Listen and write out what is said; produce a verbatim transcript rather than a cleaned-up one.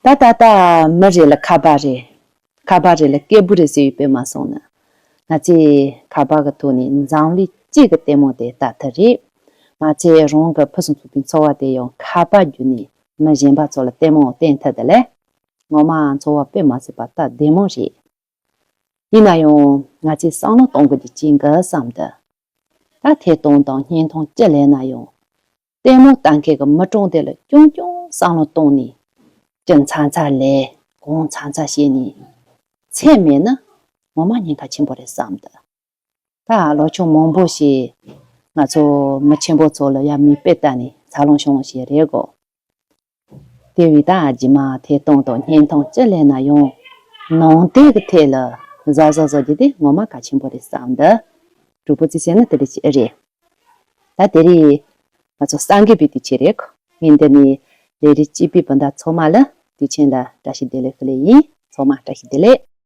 ད་ད་ལྟ་མི་རེ་ལ་ཁ་པར་རེད། ཁ་པར་རེ་ལ་སྐད་འབོད་རེ་ཟེར་བའི་དཔེ་མ་སོང་ན། ང་ཚོས་ཁ་པར་གྱི་ཐོག་ནས་འཛམ་གླིང་སྤྱི་གི་ལྟད་མོ་དེ་ལྟ་ཐུབ་རེད། ང་ཚོས་རང་གི་ཕུན་སུམ་ཚོགས་པའི་འཚོ་བ་དེ་ཡང་ཁ་པར་བརྒྱུད་ནས་མི་གཞན་པ་ཚོ་ལ་ལྟད་མོ་བསྟན་ཐུབ་དེ་ལས། ངོ་མ་འཚོ་བ་དཔེ་མ་སྲིད་པ་སྟབས་བདེ་མོ་རེད། ཡིན་ན་ཡང་ང་ཚོས་བསམ་བློ་གཏོང་དགོས་རྒྱུ་ཅིག་འགའ་བསམ་དུས། ད་ཐད་གཏོང་དང་བརྙན་ཐུང་ཅི་ལས་ན་ཡང་། ལྟད་མོ་ལྟ་མཁན་གྱི་མི་གྲངས་དེ་ལ་རྐྱང་རྐྱང་བསམ་བློ་གཏོང་ནས། ཅི་ཚ་ཚ་ལས་གང་ཚ་ཚ་བྱས་ནས་ཚད་མེད་ན་ངོ་མ་ཉེན་ཁ་ཆེན་པོ་རེད་བསམ་འདུག་ད་ལོ་ཆུང་མང་པོ་ཞིག་ང་ཚོ་མི་ཆེན་པོ་ཚོ་ལ་ཡ་མིག་དཔེ་ལྟ་ནས་འཚར་ལོངས་བྱུང་བ་ཞིག་རེད་གོ། དེ་བས་ད་རྗེས་མ་ཐད་གཏོང་དང་བརྙན་ཐུང་ཅི་ལས་ན་ཡང་ནང་བསྟན་གྱི་ཐད་ལ་གཟབ་གཟབ་བཟོ་རྒྱུ་དེ་ངོ་མ་གལ་ཆེན་པོ་རེད་བསམ་འདུག་གྲོགས་པོ་ཚོས་བཤད་ན་དེ་འདྲ་ཅིག་ཨེ་རེད། ད་དེ་རིང་ང་ཚོ་སངས་རྒྱས་པའི་དུས་ཆེན་རེད། ངས་འདི་ནས་ལས་རིགས་གཅིག་པའི་སྤུན་ཟླ་ཚང་མ་ལ་དུས་ཆེན་ལ་བཀྲ་ཤིས་བདེ་ལེགས་ཞུ་ལེ་ཡིན། ཚང་མ་བཀྲ་ཤིས་བདེ་ལེགས།